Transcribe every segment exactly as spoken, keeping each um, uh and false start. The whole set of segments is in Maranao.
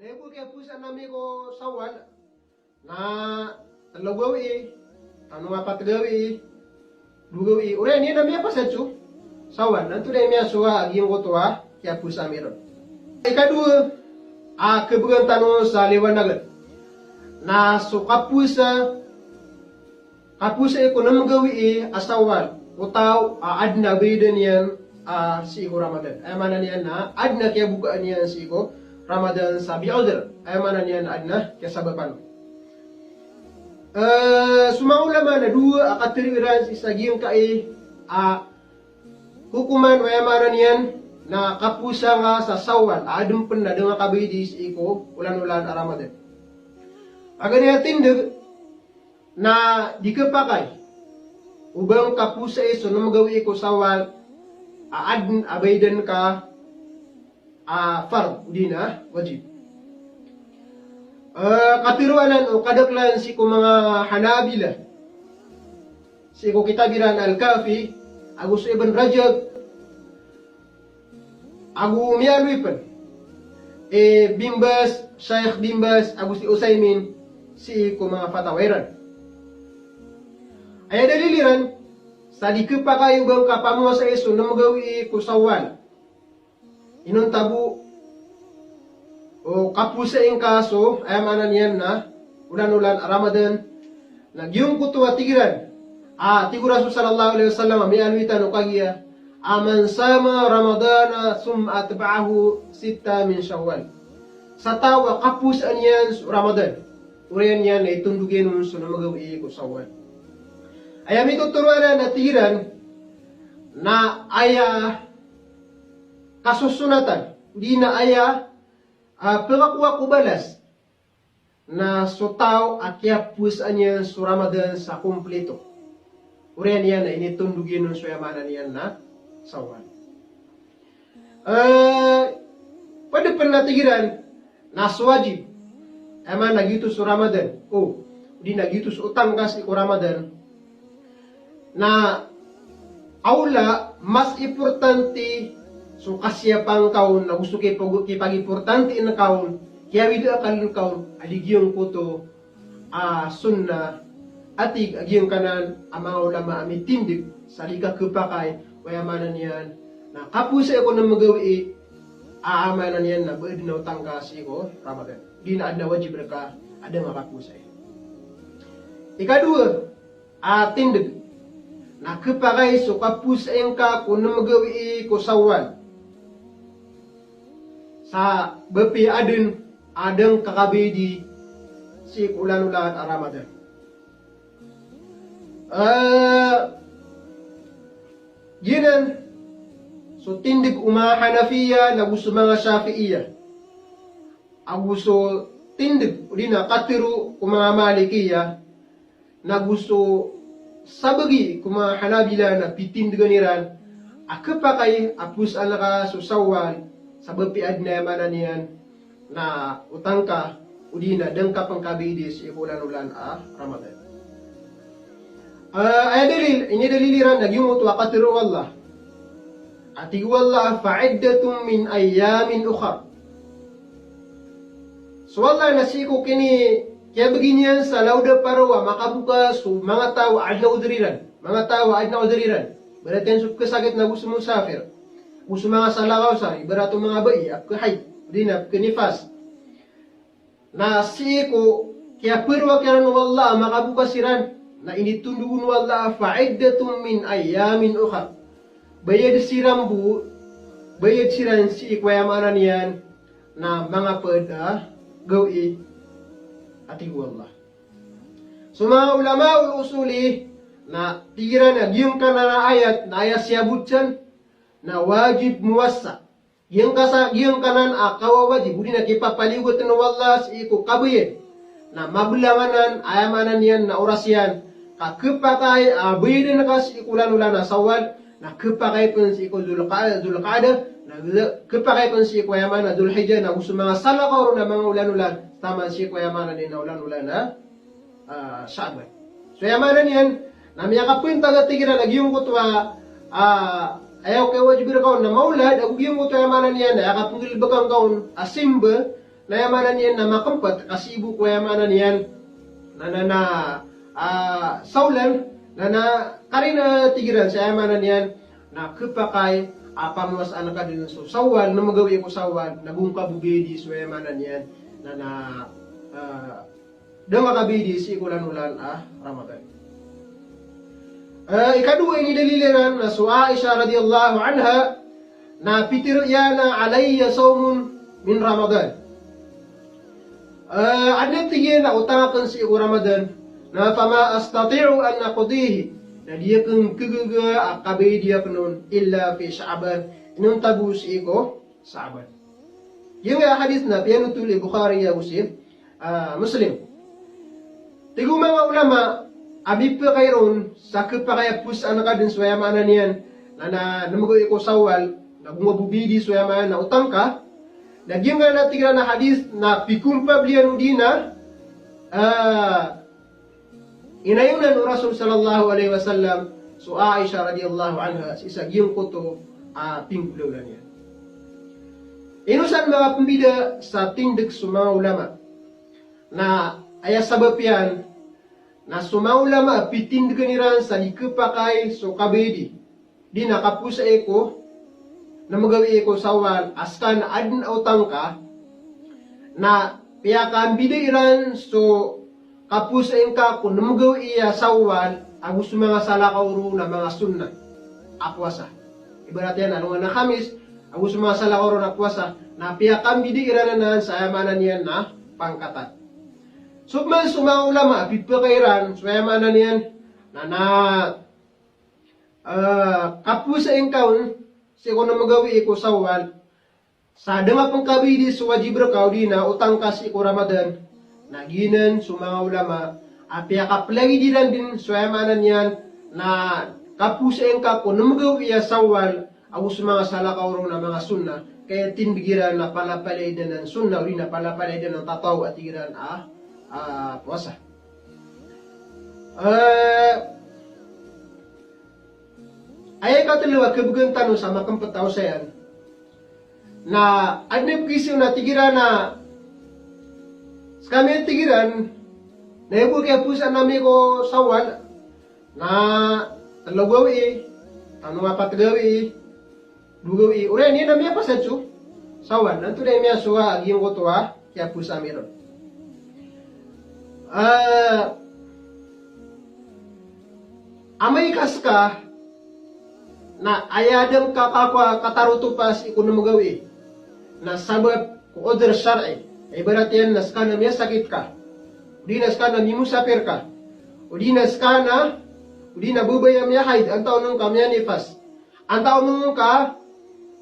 Na aya bo kiyapowasaan ami ko Shawwal na tlo gawii, tano apat gawii, dowa gawii. Oriyan iyan na miyapasad so Shawwal. Na antonaa i miyasowa a giyangkoto a kiyapowasa ami ron? Ikadowa a khabgan tano sa liwanagan na so kapowasa Kapowasai ko nem gawii a Shawwal o taw a adn a bayadan iyan a sii ko Ramadan. Aya maana niyan na adn a kiyabokaan iyan sii ko Ramadan sa bi'udhr. Aya maana niyan na adn a kiyasabapan. Eh, so manga ulama na dowa a katharo iran sii sa giyangkai a hokoman, aya maana niyan na kapowasa nga sa Shawwal a adn pn a da nga kabayadi sii ko olan-olan a Ramadan. Paganay a tindg, na di khapakay o ba ngka powasai so nem gawii ko Shawwal a adn a bayadan ka a fard, odi na wajib. Eh, katharo anan o kadaklan sii ko manga Hanabila, sii ko kitab iran Al-Kafi, ago so Ibn Rajab, ago miyaaloy pn i Bin Baz, Shaykh Bin Baz, ago si Uthaymin, sii ko manga fatawa iran. Aya dalil iran sa di khapakay o ba ngka pamowasai so nem gawii ko Shawwal inonta bo o kapowasai ngka so, aya maana niyan na olan-olan a Ramadan, na giyangkoto a tig iran a tig o Rasul sallallahu alaihi wasallam a miyaaloy tano kagiya a, "Man sama Ramadana thumma atba'ahu sitta min Shawwal." Sa taw a kapowasaan iyan so Ramadan, oriyan iyan na itondog iyan on so nem gawii ko Shawwal. Aya mitotoro anan a tig iran na aya kasosonatan, odi na aya, ah, pkakowa ko balas na so taw a kiyapowasaan iyan so Ramadan sa komplito, oriyan iyan na initondog iyan on so, aya maana niyan na Shawwal. Eh, pwede pn a tig iran na so wajib, aya maana na giyoto so Ramadan, o, odi na giyoto so otang ka sii ko Ramadan, na awla, mas importante so kasiyapan ka on, na go so kipag-, kipagimportanteen ka on, kiyawid a akal ka on a di giyangkoto a sunnah a tig a giyangkanan a manga ulama a mitindg sa di ka khapakay, aya maana niyan na kapowasai ko nem gawii a, aya maana niyan na ba adn a otang ka sii ko Ramadan, odi na adn a wajib rka a da nga kapowasai. Ikadowa a tindg na khapakay so kapowasai ngka ko nem gawii ko Shawwal sa ba piya adn a da ngka kabayadi sii ko olan-olan a Ramadan. Eh, giyanan so tindg o manga Hanafiya na go so manga Shafi'iya, ago so tindg odi na katharo o manga Malikiya, na go so sabagi ko manga Hanabila na pitindgan iran a khapakay a powasaan ka so Shawwal sa ba piya adn a, aya maana niyan na otang ka, odi na da ngka pn kabayadi sii ko olan-olan a Ramadan. Ah, aya dalil, inidalil iran na giyangkoto a katharo o Allah a tig o Allah, "Fa iddatun min ayyamin ukhar." So Allah na sii ko kini, kiyabgi niyan sa laud a paraw a makaboka so manga taw a adn a odr iran, manga taw a adn a odr iran, ibarat iyan so pkhasakit na go so musafir, go so manga salakaw sa, ibarat o manga bai a pkhaid, odi na pkhanifas. Na sii ko kiyaparowak iran o Allah a makaboka siran, na initondog o Allah a, "Fa iddatun min ayyamin ukhar." Bayad siran bo, bayad siran sii ko, aya maana niyan na manga pd a gawii, a tig o Allah. So manga ulamaul usuli na tig iran a giyangkanan a ayat na aya siyabot san na wajib muwassa. Giyangkasa-, giyangkanan a kawawajib, odi na kipapaliyogat o Allah sii ko kabayad na mablang anan, aya maana niyan na oras iyan, ka khapakay a bayadan ka sii ko olan-olan a Shawwal, na khapakay pn sii ko Dhul Qa-, Dhul Qa'dah, na Dhul-, khapakay pn sii ko, aya maana, Dhul Hijjah, na go so manga salakaw ron a manga olan-olan, taman sii ko, aya maana niyan na olan-olan a, ah, Sha'ban. So, aya maana niyan na miyakapantag a tig iran a giyangkoto a, ah, aya kawajib rka on na mawlad, ago giyangkoto, aya maana niyan na aya kapnggalbkan ka on a simba, Na aya maana niyan na makempat, kasi bo ko aya maana niyan na, na, na, ah, sawlan, na, na, karina tig iran sa aya maana niyan na kepakay a pamowasaan ka den so Shawwal, na magawi ko Shawwal, na go ngka bo bidi so aya maana niyan na, na, ah, da ngka bidi sii ko olan-olan a Ramadan. Eh, ikadowa a inidalil iran na so Aisha radhiyallahu anha, na pitharo iyan a, "Alayya sawmun min Ramadan." Eh, aden a tig iyan a otang aken sii ko Ramadan, na fama astati'u an aqdihi, na di aken kagaga a kabayadi aken on, illa fi Sha'ban, inonta bo sii ko Sha'ban. Giyangkaya hadith na piyanothol i Bukhari ago si, ah, Muslim. Tig o manga ulama a mipakay ron sa kepakay a powasaan ka den so aya maana niyan na, na, na magawi ko Shawwal, na go ngka bo bidi so aya maana na otang ka. Na giyangkanan a tig iran a hadith na pikompabli iyan odi na, ah, inayonan o Rasul sallallahu alaihi wasallam so Aisha radhiyallahu anha sii sa giyangkoto a pinggolawla niyan. Ino san manga pembida sa tindeg so manga ulama? Na aya sabap iyan na so manga ulama a pitindegen iran sa di kepakay so kabayadi, di na kapowasai ko, na magawii ko Shawwal, a seka na aden a otang ka, na piyakambida iran so kapowasai ngka ko na magawii a Shawwal ago so manga salakaw ron a manga sunnah a powasa. Ibarat iyan a alongan a Khamis ago so manga salakaw ron a powasa, na piyakambida iran anan sa aya maana niyan na pangkatan. So man so manga ulama a pipakay iran so aya maana niyan na, na, eh, kapowasai ngka on sii ko na magawii ko Shawwal, sa da nga pen kabayadi so wajib reka odi na otang ka sii ko Ramadan. Na giyanan so manga ulama a piyakapelagid iran den so aya maana niyan na kapowasai ngka ko na magawii a Shawwal ago so manga salakaw ron a manga sunnah, ka aya tindeg iran na palapalaya den a sunnah, odi na palapalaya den a tatawwu a tig iran a, a powasa. Eh, aya ikatelo a kebegan tano sa makempet a osayan na aden a pekisi on a tig iran a sekami a tig iran na aya bo a kiyapowasaan ami ko Shawwal na telo gawii, tano apat gawii, dowa gawii. Oriyan iyan na miyapasad so Shawwal. Na antonaa i miyasowa a giyangkoto a kiyapowasa ami ron? Eh, amay ka seka na aya da ngka kakowa katarotopa sii ko nem gawii na sabap ko udhr shar'i. Ibarat iyan na seka na miyasakit ka, odi na seka na mimosapir ka, odi na seka na, odi na babay a miyahaid, antaa on ngka miyanifas, antaa on ngka,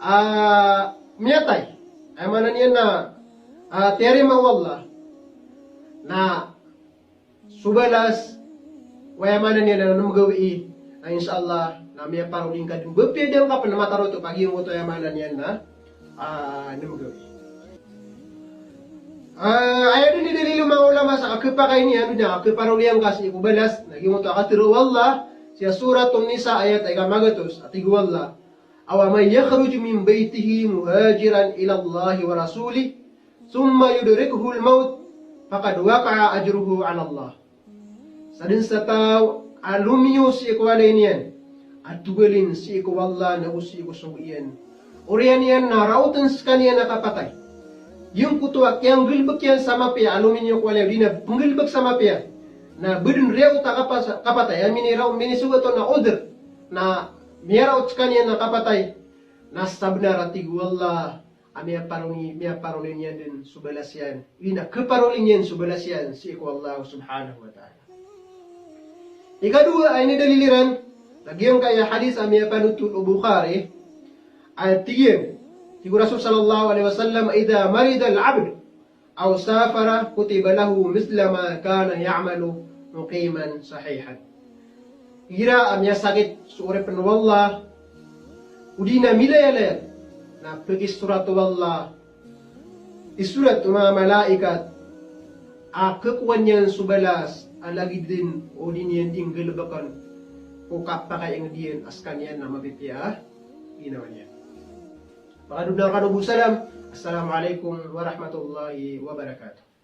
ah, miyatay. Aya maana niyan na, ah, tiyarima o Allah. Na so balas o aya maana niyan na nem gawii, na insha Allah na miyaparoli ngka den. Ba piya da ngka pen matarotop a giyangkoto aya maana niyan na, ah, nem gawii. Ah, aya den i dalil o manga ulama sa kakepakay niyan, odi na kakeparolian ka sii ko balas na giyangkoto a katharo o Allah sii sa Suratun Nisa ayat a ika magatos, a tig o Allah: "Awa man yakhruju min baytihi muhajiran ilallahi wa rasulihi, thumma yudrikuhul mawt, faqad waqa'a ajruhu alallah." Sadn sa taw a lomiyo sii ko walay niyan, a togalin sii ko Allah nago sii ko sogo iyan, oriyan iyan na raoten sekaniyan a kapatay. Giyangkoto a kiyanggalebek iyan sa mapiya a lomiyo ko walay, odi na penggalebek sa mapiya, na ba den riyaot a kapas-, kapatay, a miniraot, minisogat on a udhr, na miyaraot sekaniyan a kapatay, na sabnar a tig o Allah a miyaparoli, miyaparoli niyan den so balas iyan, odi na keparoli niyan so balas iyan sii ko Allah subhanahu wa ta'ala. Ikadowa a inidalil iran na giyangkaya hadith a miyapanothol o Bukhari, a tig iyan, tig o Rasul sallallahu alaihi wasallam, "Idha maridal abd aw safara kutiba lahu mithla ma kana ya'malu muqiman sahihan." Igira a miyasakit so oripen o Allah, odi na milayalaya, na pekisorat o Allah, isorat o manga malaikat a kekowa niyan so balas a lagid den o di niyan di nggalebeken ko kapakainged iyan a sekaniyan na mapipiya a ginawa niyan. Pakadobla rkano bo salam. Assalamu alaikum warahmatullahi wabarakatuh.